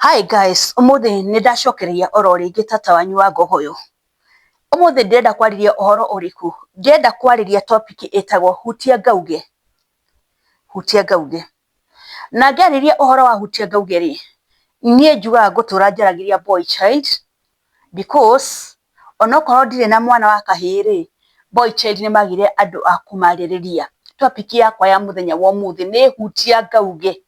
Hi guys, ũmũthĩ nĩ ndacokereria oro rĩngĩ tata wanyu wa Ngogoyo. Ũmũthĩ ndĩrenda kwarĩria ũhoro ũrĩkũ? Ndĩrenda kwarĩria topic ĩtagwo hutia ngauge. Hutia ngauge. Na ngĩarĩria ũhoro wa hutia ngauge rĩ, niĩ njugaga ngũtũra njaragĩria boy child because onokorwo ndirĩ na mwana wa kahĩĩ rĩ, boy child nĩ magire andũ a kũmarĩrĩria. Topic yakwa ya mũthenya wa ũmũthĩ nĩ hutia ngauge.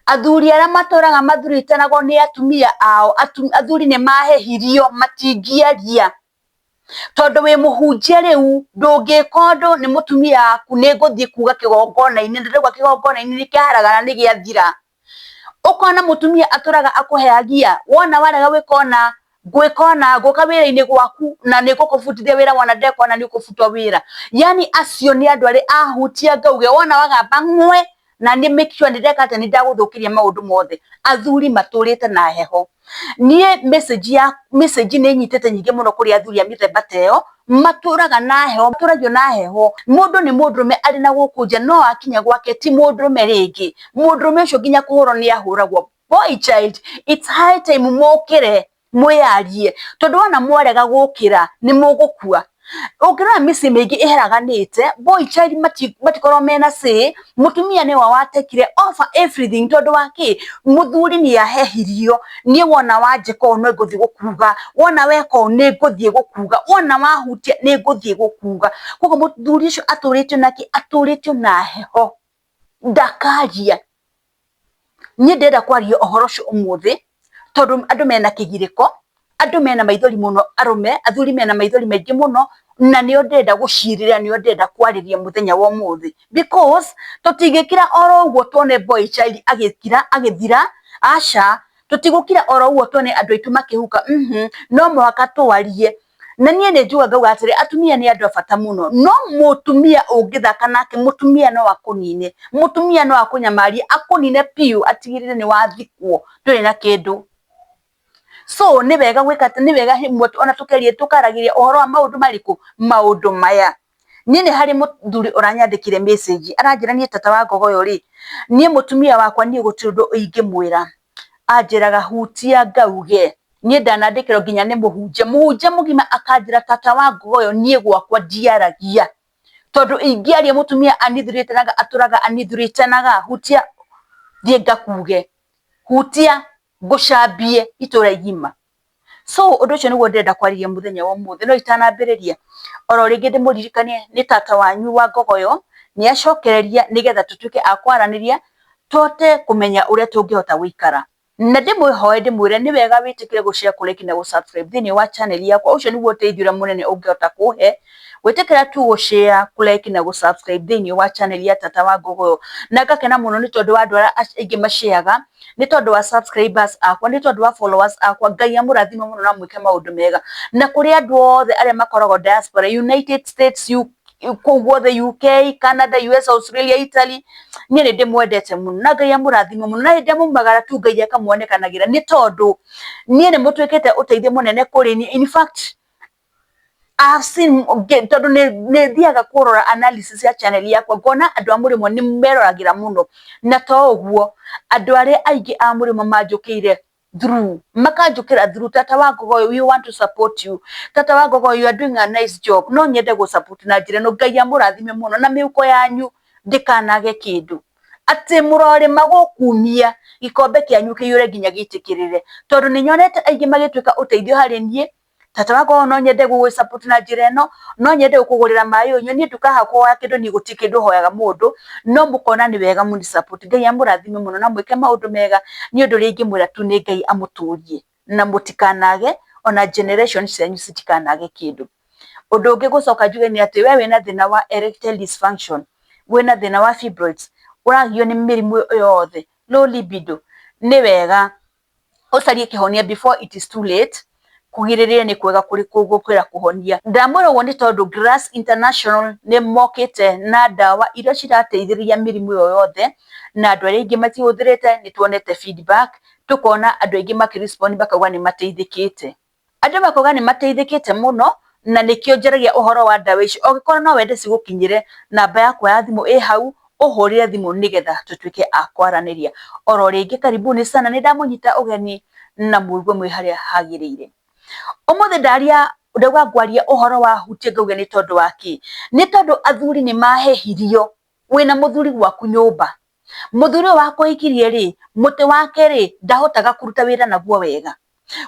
Athuri arĩa matũraga mathuritanagwo nĩ atumia ao, athuri nĩ mahehirio matingĩaria. Tondũ wĩ mũhunjia rĩu ndũngĩka ũndũ nĩ mũtumia waku nĩ ngũthiĩ kuga kĩgongona-inĩ, na ndauga kĩgongona-inĩ nĩ kĩaharagana nĩ gĩathira. Ũkona mũtumia atũraga akũheagia, wona warega gwĩka ũna, ngwĩka ũna, ngũka wĩra-inĩ gwaku na nĩ ngũkũbutithia wĩra wona ndeka ũna nĩ ũkũbutwo wĩra. Yaani acio nĩ andũ arĩa ahutia ngauge, wona wagamba ng'we na nĩ make sure nĩ ndeka atĩa, nĩ ndagũthũkĩria maũndũ mothe. Athuri matũrĩte na heho. Niĩ message ya message nĩ nyitĩte nyingĩ mũno kũrĩ athuri a mĩthemba ta ĩyo, matũraga na heho, matũragio na heho. Mũndũ nĩ mũndũrũme arĩ na gũkũ nja no akinya gwake ti mũndũrũme rĩngĩ. Mũndũrũme ũcio nginya kũhũrwo nĩ ahũragwo. Boy child, it's high time mũkĩre mwĩyarie, tondũ wona mwarega gũkĩra nĩ mũgũkua. Ũngĩrora mĩciĩ mĩingĩ ĩharaganĩte, boy child matikoragwo mena say, mũtumia nĩwe watekire over everything tondũ wa kĩ? Mũthuri nĩ ahehirio, niĩ wona wanjĩka ũũ nĩ ngũthiĩ gũkuga, wona weka ũũ nĩ ngũthiĩ gũkuga, wona wahutia nĩ ngũthiĩ gũkuga. Koguo mũthuri ũcio atũrĩtio na kĩ? Atũrĩtio na heho, ndakaria. Niĩ ndĩrenda kwaria ũhoro ũcio ũmũthĩ, tondũ andũ mena kĩgirĩko, andũ mena maithori mũno arũme, athuri mena maithori maingĩ mũno, na nĩo ndĩrenda gũcirĩra, nĩo ndĩrenda kwarĩria mũthenya wa ũmũthĩ. Because tũtingĩkira oro ũguo tuone boy child agĩkira agĩthira, aca, tũtigũkira oro ũguo tuone andũ aitũ makĩhuka, no mũhaka twarie. Na niĩ nĩ njugaga ngauga atĩrĩ, atumia nĩ andũ a bata mũno, no mũtumia ũngĩthaka nake, mũtumia no akũnine, mũtumia no akũnyamarie, akũnine biũ atigĩrĩre nĩ wathikwo ndũrĩ na kĩndũ. So nĩ wega gwĩka atĩ, nĩ wega rĩmwe ona tũkeria tũkaragĩria ũhoro wa maũndũ marĩkũ? Maũndũ maya. Niĩ nĩ harĩ mũthuri ũranyandĩkĩire message, aranjĩra niĩ tata wa Ngogoyo rĩ, niĩ mũtumia wakwa niĩ gũtirĩ ũndũ ingĩmwĩra. Anjĩraga hutia ngauge. Niĩ ndanandĩkĩrwo nginya nĩ mũhunjia, mũhunjia mũgima akanjĩra tata wa Ngogoyo niĩ gwakwa ndiaragia. Tondũ ingĩaria mũtumia anithurĩtanaga atũraga anithurĩtanaga, hutia thiĩ ngakuge, hutia ngũcambie itũra igima. So ũndũ ũcio nĩguo ndĩrenda kwarĩria mũthenya wa ũmũthĩ, no itanambĩrĩria, oro rĩngĩ ndĩmũririkanie nĩ tata wanyu wa Ngogoyo, nĩ acokereria nĩgetha tũtuĩke a kwaranĩria, tũhote kũmenya ũrĩa tũngĩhota gũikara. Na ndĩmũhoe ndĩmwĩre nĩ wega wĩtĩkĩre gũ share, kũ like na gũ subscribe thĩinĩ wa channel yakwa, ũcio nĩguo ũteithio ũrĩa mũnene ũngĩhota kũhe, gwĩtĩkĩra tu gũ share, kũ like na gũ subscribe thĩinĩ wa channel ya tata wa Ngogoyo. Na ngakena mũno nĩ tondũ wa andũ arĩa aingĩ ma share aga, nĩ tondũ wa subscribers akwa, nĩ tondũ wa followers akwa, Ngai amũrathime mũno na amwĩke maũndũ mega. Na kũrĩ andũ othe arĩa makoragwo diaspora, United States, kũu guothe UK, Canada, US, Australia, Italy, niĩ nĩ ndĩmwendete mũno na Ngai amũrathime mũno. Na hĩndĩ ĩrĩa mumagara tu Ngai akamuonekanagĩra nĩ tondũ niĩ nĩ mũtuĩkĩte ũteithio mũnene kũrĩ niĩ. In fact, I have seen, tondũ nĩ thiaga kũrora analysis ya channel yakwa, ngona andũ a mũrĩmo nĩ meroragĩra mũno, na to ũguo, andũ arĩa aingĩ a mũrĩmo manjũkĩire through, makanjũkĩra through, "Tata wa Ngogoyo, we want to support you. Tata wa Ngogoyo, you are doing a nice job." No nyende gũ support na njĩra ĩno. Ngai amũrathime mũno na mĩhuko yanyu ndĩkanage kĩndũ, atĩ mũrorĩma gũkumia gĩkombe kĩanyu kĩiyũre nginya gĩitĩkĩrĩre, tondũ nĩ nyonete aingĩ magĩtuĩka ũteithio harĩ niĩ. "Tata wa Ngogoyo, no nyende gũgũ support na njĩra ĩno, no nyende gũkũgũrĩra maĩ ũnyue." Niĩ ndukaga kũhoya kĩndũ, niĩ gũtirĩ kĩndũ hoyaga mũndũ, no mũkona nĩ wega mũni support. Ngai amũrathime mũno na mwĩke maũndũ mega. Niĩ ũndũ ũrĩa ingĩmwĩra tu nĩ Ngai amũtũrie na mũtikanage, ona generation cianyu citikanage kĩndũ. Ũndũ ũngĩ gũcoka njuge nĩ atĩ we wĩna thĩna wa erectile dysfunction, wĩna thĩna wa fibroids, ũragio nĩ mĩrimũ yothe, low libido, nĩ wega ũcarie kĩhonia before it is too late. Kũgirĩrĩria nĩ kwega kũrĩ gũkĩra kũhonia. Ndamwĩra ũguo nĩ tondũ Grass International nĩ mokĩte na ndawa iria cirateithĩrĩria mĩrimũ ĩyo yothe, na andũ arĩa aingĩ macihũthĩrĩte nĩ tuonete feedback, tũkona andũ aingĩ makĩ respond makauga nĩ mateithĩkĩte. Andũ makauga nĩ mateithĩkĩte mũno, na nĩkĩo njaragia ũhoro wa ndawa ici. Ũngĩkorwo no wende cigũkinyĩre, namba yakwa ya thimũ ĩ hau. Ũhũrĩre thimũ nĩgetha tũtuĩke a kwaranĩria. Oro rĩngĩ karibuni sana, nĩ ndamũnyita ũgeni na mũigue mwĩ harĩa hagĩrĩire. Ũmũthĩ ndaria ndauga ngwaria ũhoro wa hutie ngauge nĩ tondũ wa kĩ? Nĩ tondũ athuri nĩ mahehirio wĩna mũthuri gwaku nyũmba. Mũthuri ũyũ wakũhikirie rĩ, mũtĩ wake rĩ, ndahotaga kũruta wĩra naguo wega.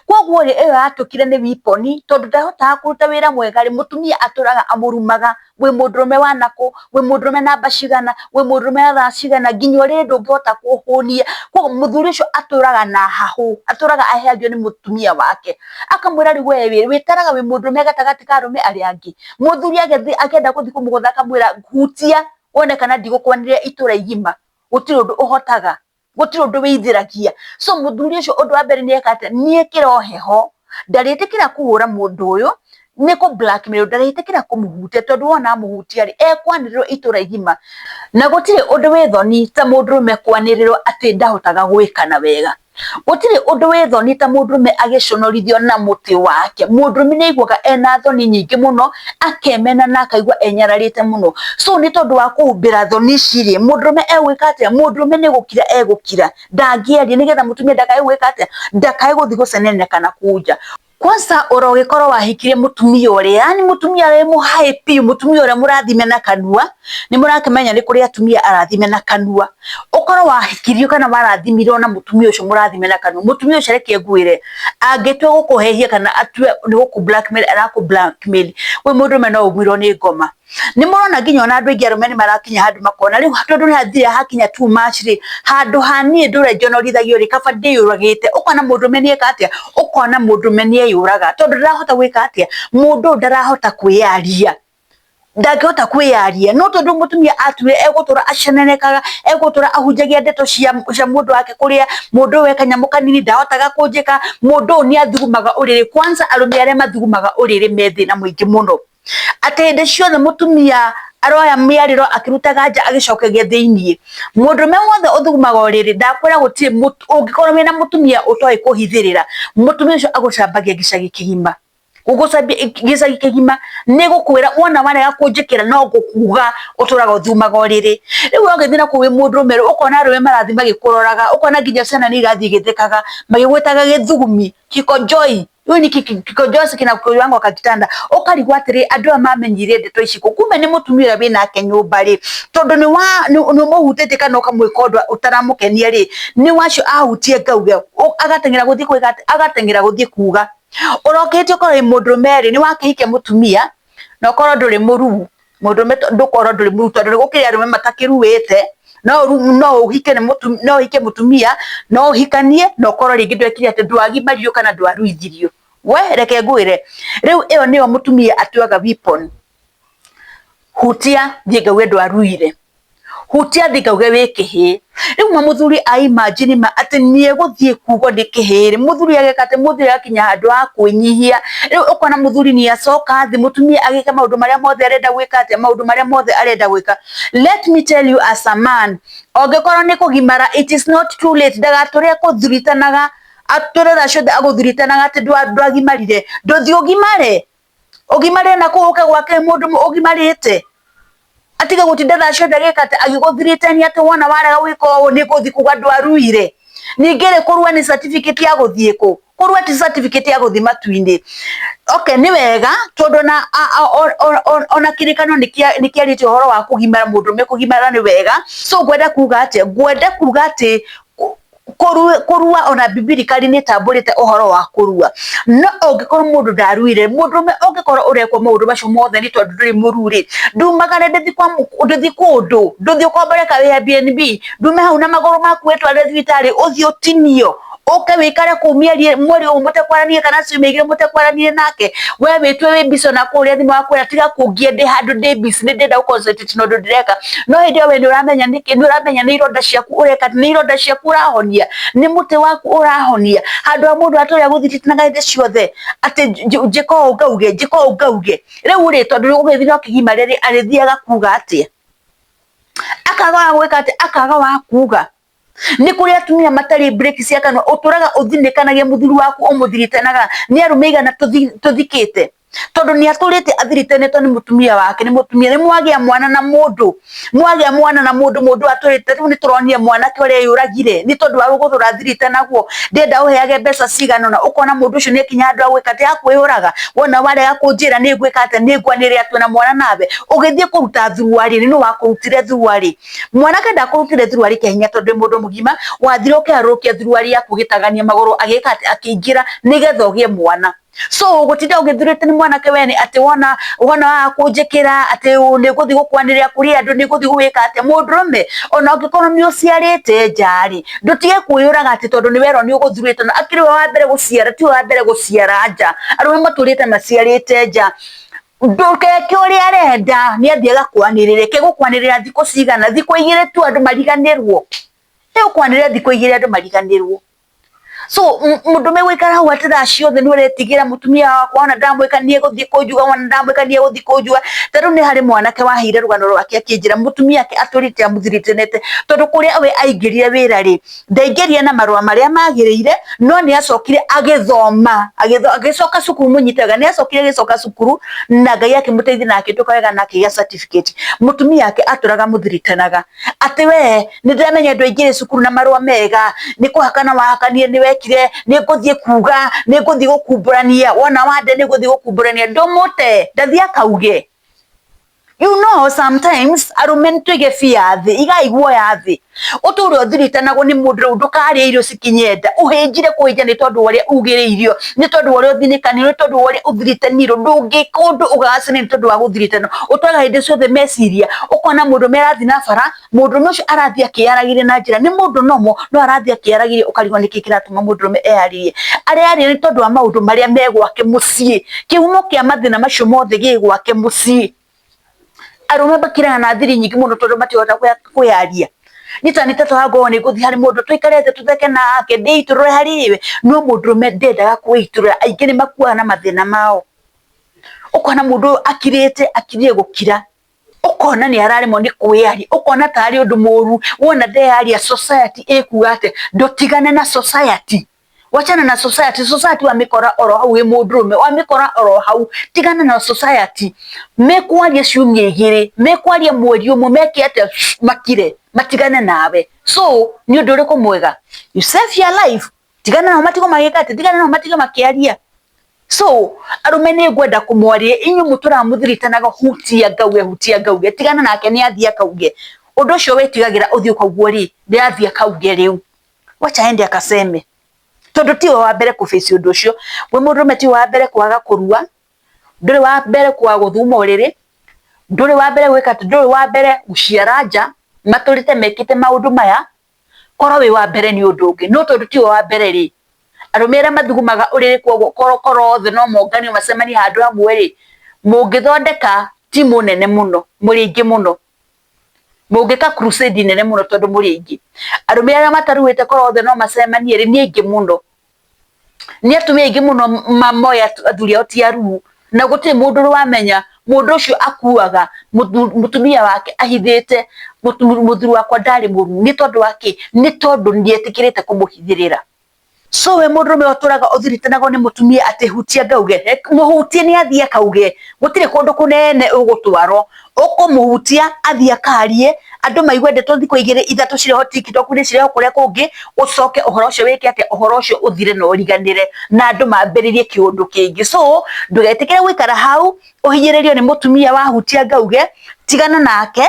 Koguo rĩ, ĩyo yatuĩkire nĩ weapon tondũ ndahotaga kũruta wĩra mwega rĩ, mũtumia atũraga amũrumaga, wĩ mũndũrũme wa nakũ, wĩ mũndũrũme namba cigana, wĩ mũndũrũme wa thaa cigana, nginya ũrĩrĩ ndũngĩhota kũhũnia. Koguo mũthuri ũcio atũraga na hahũ, atũraga ahehagio nĩ mũtumia wake. Akamwĩra rĩu we wĩtaraga wĩ mũndũrũme gatagatĩ ka arũme arĩa angĩ. Mũthuri akĩenda gũthiĩ kũmũgũtha akamwĩra hutia wone kana ndigũkwanĩrĩra itũra igima, gũtirĩ ũndũ ũhotaga. Gũtirĩ ũndũ wĩithĩragia. So mũthuri ũcio ũndũ wa mbere nĩ eka atĩa, nĩ ekĩra heho, ndarĩtĩkĩra kũhũra mũndũ ũyũ, nĩ kũ blackmail, ndarĩtĩkĩra kũmũhutia tondũ wona amũhutia rĩ, ekwanĩrĩrwo itũra igima. Na gũtirĩ ũndũ wĩ thoni ta mũndũrũme kwanĩrĩrwo atĩ ndahotaga gwĩkana wega. Gũtirĩ ũndũ wĩ thoni ta mũndũrũme agĩconorithio na mũtĩ wake. Mũndũrũme nĩ aiguaga ena thoni nyingĩ mũno, akemena na akaigua enyararĩte mũno. So nĩ tondũ wa kũhumbĩra thoni ici rĩ, mũndũrũme egwĩka atĩa? Mũndũrũme nĩ gũkira egũkira, ndangĩaria nĩgetha mũtumia ndakae gwĩka atĩa? Ndakae gũthiĩ gũceneneka na kũu nja. Kwanza ũrogĩkorwo wahikirie mũtumia ũrĩa, yani mũtumia wĩ mũhaĩ biũ, mũtumia ũrĩa mũrathime na kanua, nĩ mũrakĩmenya nĩ kũrĩ atumia arathime na kanua. Ũkorwo wahikirio kana warathimirwo na mũtumia ũcio mũrathime na kanua, mũtumia ũcio reke ngwĩre, angĩtua gũkũhehia kana atue nĩ gũkũ blackmail arakũ blackmail, wĩ mũndũrũme no ũgwĩrwo nĩ ngoma. Nĩ mũrona nginya ona andũ aingĩ arũme nĩ marakinya handũ makona rĩu tondũ nĩ hathire hakinya too much rĩ, handũ ha niĩ ndũre njonorithagio rĩ, kaba ndĩyũragĩte. Ũkona mũndũrũme nĩ eka atĩa? Ũkona mũndũrũme nĩ eyũraga tondũ ndarahota gwĩka atĩa? Mũndũ ũyũ ndarahota kwĩyaria, ndangĩhota kwĩyaria. No tondũ mũtumia atuire egũtũra acenenekaga, egũtũra ahunjagia ndeto cia mũndũ wake kũrĩa mũndũ ũyũ e kanyamũ kanini ndahotaga kũnjĩka, mũndũ ũyũ nĩ athugumaga ũrĩrĩ. Kwanza arũme arĩa mathugumaga ũrĩrĩ me thĩna mũingĩ mũno. Atĩ hĩndĩ ciothe mũtumia aroya mĩarĩro akĩrutaga nja agĩcokagia thĩiniĩ. Mũndũrũme wothe ũthugumaga ũrĩrĩ ndakwĩra gũtirĩ, ũngĩkorwo wĩna mũtumia ũtoĩ kũhithĩrĩra, mũtumia ũcio agũcambagia gĩcagi kĩgima. Gũgũcambia gĩcagi kĩgima nĩ gũkwĩra wona warega kũnjĩkĩra no ngũkuga ũtũraga ũthugumaga ũrĩrĩ. Rĩu we ũgĩthiĩ nakũu wĩ mũndũrũme rĩ, ũkona arũme marathiĩ magĩkũroraga, ũkona nginya ciana nĩ irathiĩ igĩthekaga magĩgwĩtaga gĩthugumi, kĩkonjoi. Rĩu nĩ kĩkonjosi kĩnakuywangwo ka kitanda ũkarigwo atĩrĩ andũ aya mamenyire ndeto ici kũ kumbe nĩ mũtumia ũrĩa wĩnake nyũmba rĩ tondũ nĩ ũmũhutĩtie kana ũkamwĩka ũndũ ũtaramũkenia rĩ nĩ wacio ahutie ngauge agateng'era gũthiĩ gwĩka atĩ agateng'era gũthiĩ kuga ũrokĩte ũkorwo wĩ mũndũrũme rĩ nĩ wakĩhikia mũtumia na ũkorwo ndũrĩ mũruu mũndũrũme ndũkorwo ndũrĩ mũruu tondũ nĩ gũkĩrĩ arũme matakĩruĩte no ũhike nĩ no ũhike mũtumia no ũhikanie na ũkorwo rĩngĩ ndwekire atĩ ndwagimaririo kana ndwaruithirio. We reke ngwĩre rĩu ĩyo nĩyo mũtumia atuaga weapon. Hutia thiĩ ngauge ndwaruire. Hutia thiĩ ngauge wĩ kĩhĩĩ. Rĩu ma mũthuri a imagine ma atĩ nĩ egũthiĩ kugwo nĩ kĩhĩĩ rĩ, mũthuri ageka atĩ mũthuri agakinya handũ ha kwĩnyihia. Rĩu ũkona mũthuri nĩ acoka thĩ, mũtumia agĩka maũndũ marĩa mothe arenda gwĩka atĩa, maũndũ marĩa mothe arenda gwĩka. Let me tell you as a man, angĩkorwo nĩ kũgimara it is not too late, ndagatũre akũthuritanaga, atũre thaa ciothe agũthuritanaga atĩ ndwagimarire. Ndũthiĩ ũgimare. Ũgimare na kũu ũke gwake mũndũ ũgimarĩte atige gũtinda thaa ciothe agĩka atĩ agĩgũthirĩtania atĩ wona warega gwĩka ũũ nĩ ngũthiĩ kuga ndwaruire. Ningĩ rĩ kũrua nĩ certificate ya gũthiĩ kũ? Kũrua ti certificate ya gũthiĩ matu-inĩ. Okay nĩ wega tondũ ona kĩrĩkanĩro nĩ kĩarĩtie ũhoro wa kũgimara mũndũrũme kũgimara nĩ wega. So ngwenda kuga atĩa? Ngwenda kuga atĩ kũrua ona biblically nĩ ĩtambũrĩte ũhoro wa kũrua. No ũngĩkorwo mũndũ ndaruire, mũndũrũme ũngĩkorwo ũrekwo maũndũ macio mothe nĩ tondũ ndũrĩ mũruu rĩ, ndumagare ndũthiĩ kwa ndũthiĩ kũndũ, ndũthiĩ ũkombore ka Airbnb, ndume hau na magũrũ maku wĩtware thibitarĩ ũthiĩ ũtinio, ũke wĩikare kũu mĩeri mweri ũmwe mũtekwaranĩria kana ciumia igĩrĩ mũtekwaranĩria nake, we wĩtue wĩ busy ona kũrĩa thimũ akwĩra tiga kũngia ndĩ handũ ndĩ busy nĩ ndĩrenda gũ concentrate na ũndũ ndĩreka. No hĩndĩ ĩyo we nĩ ũramenya nĩkĩ, nĩ ũramenya nĩ ironda ciaku ũreka, nĩ ironda ciaku ũrahonia, nĩ mũtĩ waku ũrahonia, handũ ha mũndũ atũre agũthititanaga hĩndĩ ciothe atĩ njĩka ũũ ngauge, njĩka ũũ ngauge. Rĩu rĩ tondũ ũgĩthiĩ ũkĩgimara rĩ, arĩthiaga kuga atĩa? Akaga wa gwĩka atĩa? Akaga wa kuga. Nĩ kũrĩ atumia matarĩ breki cia kanua, ũtũraga ũthinĩkanagia mũthuri waku ũmũthiritanaga, nĩ arũme aigana tũthikĩte? Tondu ni aturite athiritanĩtwo nĩ mũtumia wake, nĩ mũtumia, nĩ mwagĩa mwana na mũndũ, mwagĩa mwana na mũndũ, mũndũ atũrĩte rĩu nĩ tũronire mwanake ũrĩa eyũragire nĩ tondũ wa gũtũra athiritanagwo, ndĩrenda ũheage mbeca cigana ũna, ũkona mũndũ ũcio nĩ akinya handũ ha gwĩka atĩ hakwĩyũraga, wona warega kũnjĩra nĩ ngwĩka atĩa, nĩ ngwanĩrĩra twĩna mwana nawe, ũgĩthiĩ kũruta thuruarĩ nũ wakũrutire thuruarĩ? Mwanake ndakũrutire thuruarĩ kĩa hinya tondũ wĩ mũndũ mũgima, wathire ũkĩharũrũkia thuruarĩ yaku ũgĩtagania magũrũ agĩka atĩ, akĩingĩra nĩgetha ũgĩe mwana. So gũtinda ũgĩthurĩte nĩ mwanake we nĩ atĩ wona wona waga kũnjĩkĩra atĩ nĩ ngũthiĩ gũkwanĩrĩra kũrĩ andũ nĩ ngũthiĩ gwĩka atĩa. Mũndũrũme ona ũngĩkorwo nĩ ũciarĩte nja rĩ, ndũtige kwĩyũraga atĩ tondũ nĩ werwo nĩ ũgũthurĩte na akĩrĩ we wa mbere gũciara tiwe wa mbere gũciara nja. Arũme matũrĩte maciarĩte nja. Ndũgeke ũrĩa arenda nĩ athiĩ agakwanĩrĩre. Kegũkwanĩrĩra thikũ cigana? Thikũ igĩrĩ tu andũ mariganĩrwo. Egũkwanĩrĩra thikũ igĩrĩ andũ mariganĩrwo. So mũndũrũme gũikara hau atĩ thaa ciothe nĩ ũretigĩra mũtumia wakwa ona ndamwĩka nĩ egũthiĩ kũnjuga, ona ndamwĩka nĩ egũthiĩ kũnjuga. Ta rĩu nĩ harĩ mwanake waheire rũgano rwake akĩnjĩra mũtumia wake atũrĩte amũthiritanĩte tondũ kũrĩa we aingĩrire wĩra rĩ, ndaingĩrire na marũa marĩa magĩrĩire no nĩ acokire agĩthoma, agĩcoka cukuru mũnyite wega, nĩ acokire agĩcoka cukuru na Ngai akĩmũteithia na akĩhĩtũka wega na akĩgĩa certificate. Mũtumia wake atũraga amũthiritanaga. Atĩ we nĩ ndĩramenya ndwaingĩrire cukuru na marũa mega, nĩ kũhakana wahakanire nĩ wekire, nĩ ngũthiĩ kuga, nĩ ngũthiĩ gũkumbũrania, wona wande nĩ ngũthiĩ gũkumbũrania, ndũmũte ndathiĩ akauge. You know sometimes arũme nĩ tũige fear thĩ, igai guoya thĩ, ũtũre ũthiritanagwo nĩ mũndũ rĩu ndũkarĩe irio cikinye nda, ũhĩnjire kũhĩnja nĩ tondũ wa ũrĩa ugĩrĩirio, nĩ tondũ wa ũrĩa ũthinĩkanĩirio, nĩ tondũ wa ũrĩa ũthiritanirwo, ndũngĩka ũndũ ũgacĩre nĩ tondũ wa gũthiritanwo, ũtũraga hĩndĩ ciothe meciria, ũkona mũndũrũme arathiĩ na bara, mũndũrũme ũcio arathiĩ akĩyaragĩria na njĩra, nĩ mũndũ normal no arathiĩ akĩyaragĩria ũkarigwo nĩkĩ kĩratũma mũndũrũme eyarĩrie, areyaria nĩ tondũ wa maũndũ marĩa me gwake mũciĩ, kĩhumo kĩa mathĩna macio mothe gĩ gwake mũciĩ. Arũme makiraga na thiri nyingĩ mũno tondũ matingĩhota kwĩyaria. Niĩ ta nĩ ta ngorwo nĩ ngũthiĩ harĩ mũndũ tũikare thĩ tũtheke nake ndĩitũrũre harĩ we, no mũndũrũme ndendaga kwĩitũrũra, aingĩ nĩ makuaga na mathĩna mao. Ũkona mũndũ ũyũ akirĩte akiriĩ gũkira, ũkona nĩ araremwo nĩ kwĩyaria, ũkona tarĩ ũndũ mũru, wona ndeyaria society ĩkuga atĩa, ndũtigane na society. Wachana na society, society wamĩkora oro hau wĩ mũndũrũme, wamĩkora oro hau, tigana na society. Mekwaria ciumia igĩrĩ, mekwaria mweri ũmwe, meke atĩa, makire, matigane nawe. So nĩ ũndũ ũrĩkũ mwega? You save your life, tigana nao matigwo magĩka atĩa, tigana nao matige makĩaria. So arũme nĩ ngwenda kũmwarĩria inyuĩ mũtũraga mũthiritanaga hutia ngauge, hutia ngauge, tigana nake nĩ athiĩ akauge. Ũndũ ũcio wĩtigagĩra ũthiĩ ũkaugwo rĩ, nĩ athiĩ akauge rĩu. Wacha aende akaseme. Tondu tiwe wa mbere kũ face ũndũ ũcio, we mũndũrũme tiwe wa mbere kwaga kũrua, ndũrĩ wa mbere kwaga gũthuma ũrĩrĩ, ndũrĩ wa mbere gwĩka atĩ, ndũrĩ wa mbere gũciara nja, matũrĩte mekĩte maũndũ maya, korwo wĩ wa mbere nĩ ũndũ ũngĩ, no tondũ tiwe wa mbere rĩ, arũme arĩa mathugumaga ũrĩrĩ korwo othe no monganio macemanie handũ hamwe rĩ, mũngĩthondeka timu nene mũno, mũrĩ aingĩ mũno. Mũngĩka crusade nene mũno tondũ mũrĩ aingĩ. Arũme arĩa mataruĩte korwo othe no macemanie rĩ, nĩ aingĩ mũno. Nĩ atumia aingĩ mũno moĩ athuri ao ti aruu, na gũtirĩ mũndũ ũrĩ wamenya mũndũ ũcio akuaga mũtumia wake ahithĩte mũthuri wakwa ndarĩ mũruu. Nĩ tondũ wa kĩ? Nĩ tondũ nĩ etĩkĩrĩte kũmũhithĩrĩra. So we mũndũrũme ũtũraga ũthiritanagwo nĩ mũtumia atĩ hutia ngauge, mũhutie nĩ athiĩ akauge, gũtirĩ kũndũ kũnene ũgũtwarwo, ũkũmũhutia athiĩ akarie, andũ maigue ndeto thikũ igĩrĩ ithatũ cirĩ ho TikTok-inĩ cirĩ ho kũrĩa kũngĩ, ũcoke ũhoro ũcio wĩke atĩa, ũhoro ũcio ũthire na ũriganĩre na andũ mambĩrĩrie kĩũndũ kĩngĩ. So ndũgetĩkĩre gũikara hau ũhinyĩrĩrio nĩ mũtumia wahutia ngauge, tigana nake,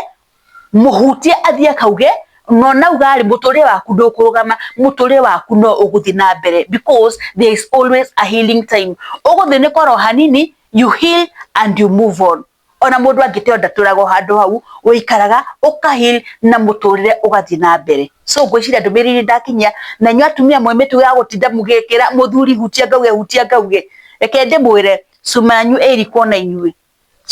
mũhutie athiĩ akauge no nauga rĩ mũtũrĩre waku ndũkũrũgama, mũtũrĩre waku no ũgũthiĩ na mbere because there is always a healing time. Ũgũthĩnĩka oro hanini, you heal and you move on. Ona mũndũ angĩteo ndatũraga o handũ hau, ũikaraga ũka heal na mũtũrĩre ũgathiĩ na mbere. So ngwĩciria ndũmĩrĩri nĩ ndakinyia, na inyuĩ atumia mwĩ mĩtugo ya gũtinda mũgĩkĩra mũthuri hutia ngauge hutia ngauge, reke ndĩmwĩre cuma yanyu ĩ riko na inyuĩ.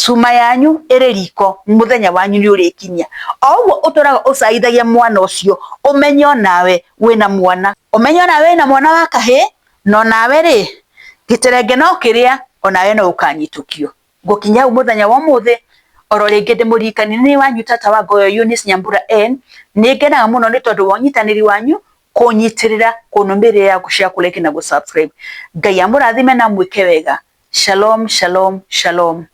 Cuma yanyu ĩrĩ riko, mũthenya wanyu nĩ ũrĩkinya. O ũguo ũtũraga ũcaithagia mwana ũcio, ũmenye onawe wĩna mwana. Ũmenye onawe wĩna mwana wa kahĩĩ, na onawe rĩ, gĩterenge no kĩrĩa, onawe no ũkanyitũkio. Ngũkinya hau mũthenya wa ũmũthĩ, oro rĩngĩ ndĩmũririkanie nĩ wanyu tata wa Ngoyo Eunice Nyambura N. Nĩ ngenaga mũno nĩ tondũ wa ũnyitanĩri wanyu, kũnyitĩrĩra, kũnũmĩrĩra, gũ share, kũ like na gũ subscribe. Ngai amũrathime na amwĩke wega. Shalom, shalom, shalom.